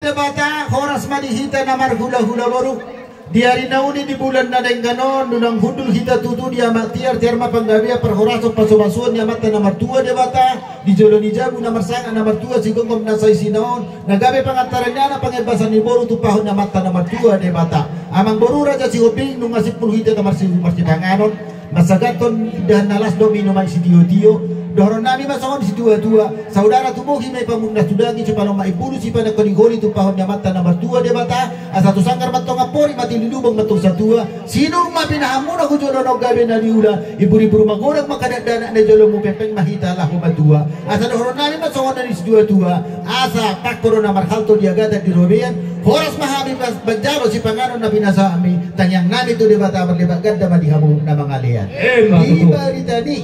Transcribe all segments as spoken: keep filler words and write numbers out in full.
Debata, horas ma di hita na marhulahula boru. Di ari na uli di bulan na denggan on, unang hundul hita tutu di amak tiar, tiar ma panggabean parhorasan pasupasuon ni Amanta na martua Debata, di jolo ni jabu na marsangap na martua sigomgom na saisina on, na gabe pangantaran ni anak pangembasan ni boru tumpahon ni Amanta na martua Debata. Amangboru Raja Sihombing, nunga simpul hita tamarsi marsipanganon. Mansagathon indahan na las do minum aek sitiotio. Dohononnami ma songon situatua: Saudara tu bohi ma i pamundas tu daging, sipanompak i bulu, sipanangkok i holi tumpahon ni Amanta na martua Debata. Asa tu sanggar ma antong amporik, mati ni lubang ma antong satua. Sinur ma pinahanmuna hu jolo on gabe na niula. Imbur-imbur ma godang ma angka dakdanak na i jolo, mupengpeng ma hita laho matua. Asa dohononnami ma songon na ni situatua: Asa pangko do na marhalto di agatan di robean. Horas ma hami manjalo sipanganon na pinasahatmi. Tangiangnami tu Debata marlebat ganda ma di hamu na mangalean. Ima tutu. Di barita ni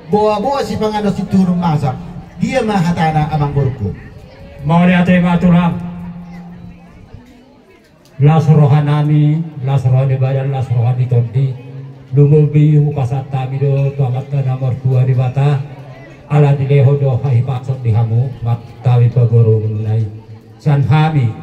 boaboa sipanganon situhunun masak, dia ma hatana, amangborungku? Mauliate ma, tulang. Las rohanami, las roha ni badan, las roha ni tondi. Lumobi hupasahat hami do tu Amanta na martua Debata, ala dilehon do hahipason di hamu mangkatai pamoruonmuna i. Sian hami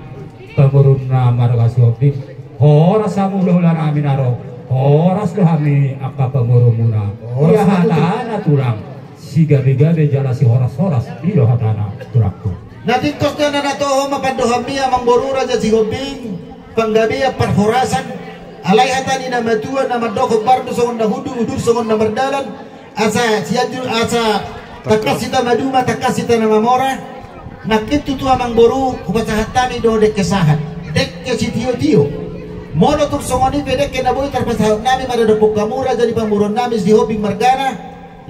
pamoruonmuna marga Sihombing, horas hamu hulahulanami na ro, horas do hami angka pamoruonmuna. Horas. Ia ma tutu. Hatana, tulang, sigabegabe jala sihorashoras, i do hatana, tulangku. Na tingkos do na, na toho ma pandohanmi, amangboru Raja Sihombing, panggabean parhorasan. Alai hata ni na matua na mandok: Hombar do songon na hundul, udur songon na mardalan. Asa sianjur, asa tangkas hita maduma, tangkas hita na mamora. Nangkin tutu, amangboru, hupasahat hami do dengke sahat, dengke sitiotio. Molo tung songon i pe dengke na boi tarpasahahonnami maradophon hamu, raja ni pamoruonnami Sihombing margana,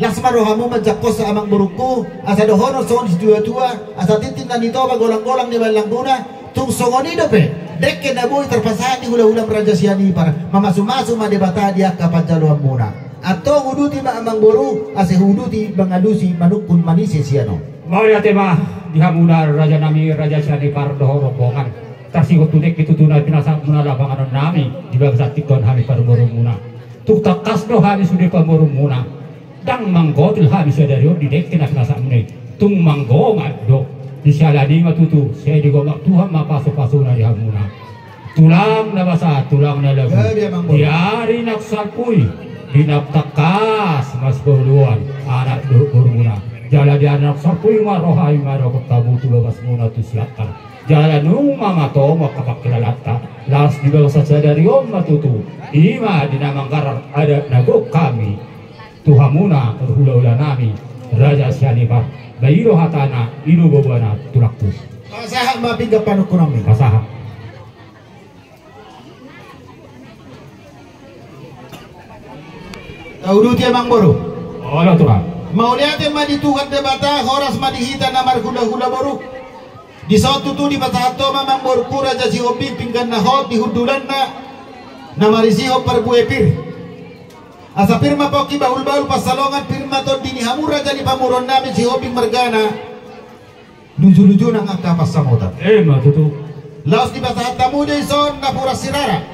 las ma rohamu manjangkonsa, amangborungku. Asa dohonon songon situatua: Asa tintin na nitopa, golanggolang ni balangguna. Tung songon i dope dengke na boi tarpasahat di hulahulam Raja Sianipar, mamasumasu ma Debata di angka panjaloanmuna. Antong uduti ma, amangboru, asa huuduti mangalusi, manungkun manise sian on. Mauliate ma di hamuna, rajanami Raja Sianipar dohot rombongan. Tarsihol tu dengke tutu na pinasahatmuna, laho panganonnami di bagasan tingki on hami pamoruonmuna. Tung tangkas do hami sude pamoruonmuna. Ndang manggotil hami sadari on di dengke na pinasahatmuna i. Tung manggomat do. Di siala ni i ma tutu, sai digomat Tuhan ma pasupasuna di hamuna. Tulang na basa, tulang na lagu. Jadi, amangboru. Di ari naung salpu i, di naung tangkas ma sipaoloan anak dohot borumuna. Jala di ari naung salpu i ma ro hami madapot hamu tu bagasmuna tu Siantar. Jala nunga mato ma angka pangkilalaanta. Laos di bagasan sadari on ma tutu, i ma di na manggarar adat na gok hami tu hamuna hulahulanami Raja Sianipar. Ba i do hatana, i do boaboana, tulangku. Pasahat ma pinggan panungkunanmi. Pasahat. Tauduti, amangboru. Olo, tulang. Mauliate ma di Tuhan Debata, horas ma di hita na marhulahula boru. Dison tutu dipasahat ho ma, amangborungku, Raja Sihombing, pinggan na hot di hundulanna, na marisihon parbue pir. Asa pir ma pongki bahulbahul pansalongan, pir ma tondi ni hamu raja ni pamoruonnami Sihombing margana. Lujuluju nang angka pansamotan. Ima tutu. Laos dipasahat hamu do dison napuran sirara,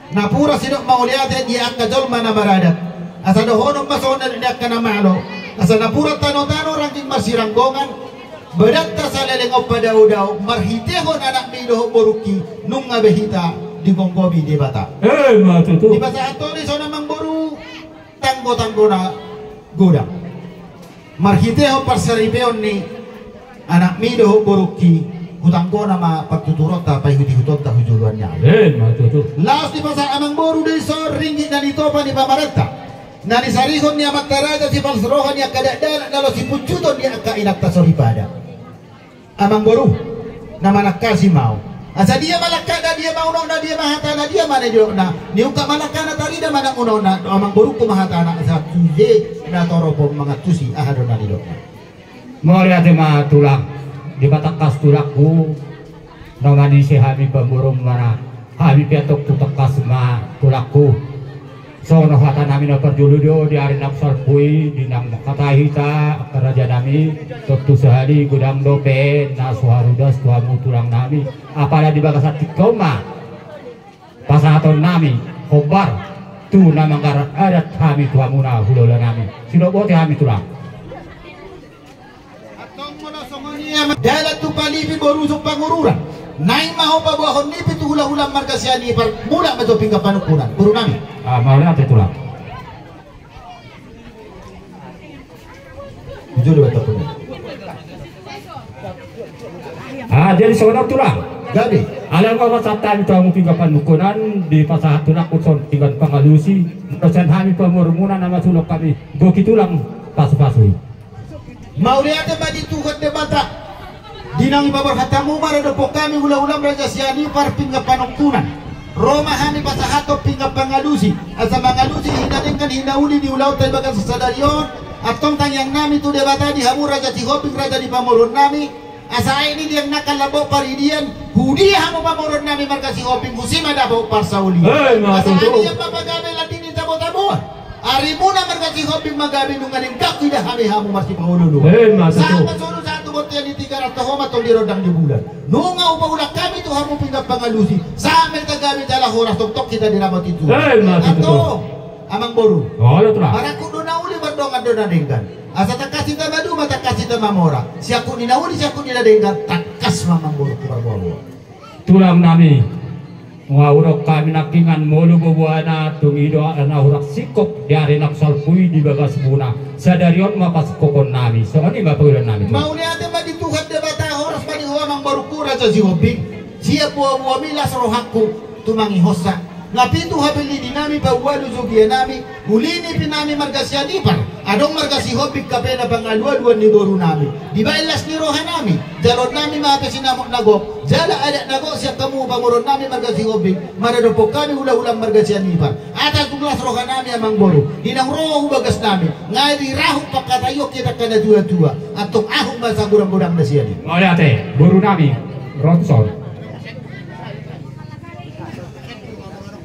napuran sidok mauliate di angka jolma na maradat. Asa dohonon ma songon na nidok ni angka na malo: Asa napuran tanotano, rangging marsiranggongan, badanta saleleng on padaodao, marhitehon anakmi dohot borungki, nunga be hita digomgomi Debata. Ima tutu. Dipasahat ho do dison, amangboru, tanggotanggo na godang. Marhitehon parsaripeon ni anakmi dohot borungki, hutanggona ma partuturonta, paihutihutonta hu joloan ni ari. Ima tutu. Laos dipasahat, amangboru, do dison ringgit na nitopa ni pamarenta, na nisarihon ni amanta raja, sipalas roha ni angka dakdanak na laho sipunjuton di angka inanta soripada. Amangboru, na manangkasi ma ahu. Asa dia ma langkatna, dia ma unokna, dia ma hatana, dia ma na nidokna? Niungkap ma langkatna, tarida ma nang unokna, amangborungku ma hatana, asa tu dia na torop on mangantusi aha do na nidokna. Mauliate ma, tulang. Dipatangkas, tulangku. Na manise hami pamoruonmuna, hami pe antong tu tangkas ma, tulangku. Songon hatanami na parjolo do, di ari naung salpu i, di naung mangkatai hita, angka rajanami, tontu sahali godang dope na so harudas tu hamu, tulangnami. Apala di bagasan tingki on ma pasahatonnami hombar tu na manggarar adat hami tu hamuna hulahulanami. Sidok boti hami, tulang. Antong molo songon i, dalan tu Palipi, Borusung, Pangururan, Naeng ma ho paboahon ni pitu hulahula marga Sianipar, mulak ma jo pinggan panungkunan. Boru nami. Ah, mauliate tulang. Jujur, betul, betul. Ah, jadi songon on tulang. Jadi. Alai nga pasahat hami tu hamu pinggan panungkunan, dipasahat tulang tu son pinggan pangalusi. Dosen hami pamoromuna nama sulok hami. Goki tulang pasupasu. Mauliate ma di Tuhan Debata. Di naung dipaborhat hamu maradophon hami hulahula marga Sianipar pinggan panungkunan. Ro ma hami pasahathon pinggan pangalusi, asa mangalusi hita denggan hinauli di ulaonta di bagasan sadari on. Antong tangiang nami tu Debata di hamu raja Sihombing, raja ni pamoruon nami. Asa aek ni diang nangkin lambok paridian, hudia hamu pamoruon nami marga Sihombing, husi ma dapot parsaulian. Eh, ma tutu. Asa aek ni diang ma pagabe, landi ni tabo-taboan. Arimuna marga Sihombing ma gabe, nunga denggan huida hami hamu marsipaolo-oloan. Eh, ma tutu. Sahat ma solu, sahat tu bontean ni Tigaras, toho ma tong di rondang ni bulan. Nunga hupaulak hami tu hamu pinggan pangalusi, sahat ma hita gabe jala horas, tongtong hita diramoti Tuhan. Eh, ma tutu. Antong, amangboru. Olo tulang. Marangkup do na uli, mardongan do na denggan. Asa tangkas hita maduma, tangkas hita mamora. Siangkup ni na uli, siangkup ni na denggan, tangkas ma, amangboru, hupaboa-boa. Tulang nami, nunga hudok hami nangkiningan molo boaboana, dung i do na hurang singkop di ari naung salpu i di bagas muna. Sadari on ma pasingkopon nami, songon i ma pangidoan nami. Mauliate ma di Tuhan Debata, horas ma di ho amangborungku raja Sihombing. Sian boaboami las rohangku tumangihonsa. Nga pitu hapillit nami, paualu jugia nami, uli ni pi nami marga Sianipar, adong marga Sihombing hape na pangalualuan ni boru nami. Dibaen las ni roha nami, jaloon nami ma hape sinamot na gok jala adat na gok sian hamu pamoruon nami marga Sihombing, maradophon hami hulahula marga Sianipar. Atas dung las roha nami, amangboru, di naung ro ho hu bagas nami, nga dirahut pangkataion hita angka na tua-tua. Antong ahut ma sagodang-godang na sian i. Mauliate, boru nami, Ronson.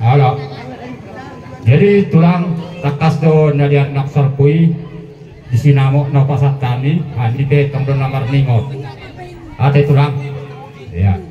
Halo. Jadi tulang, tangkas do na di ari naung salpu i, di sinamot na hupasahat hami, hami pe tong do na marningot. Ate tulang. Iya.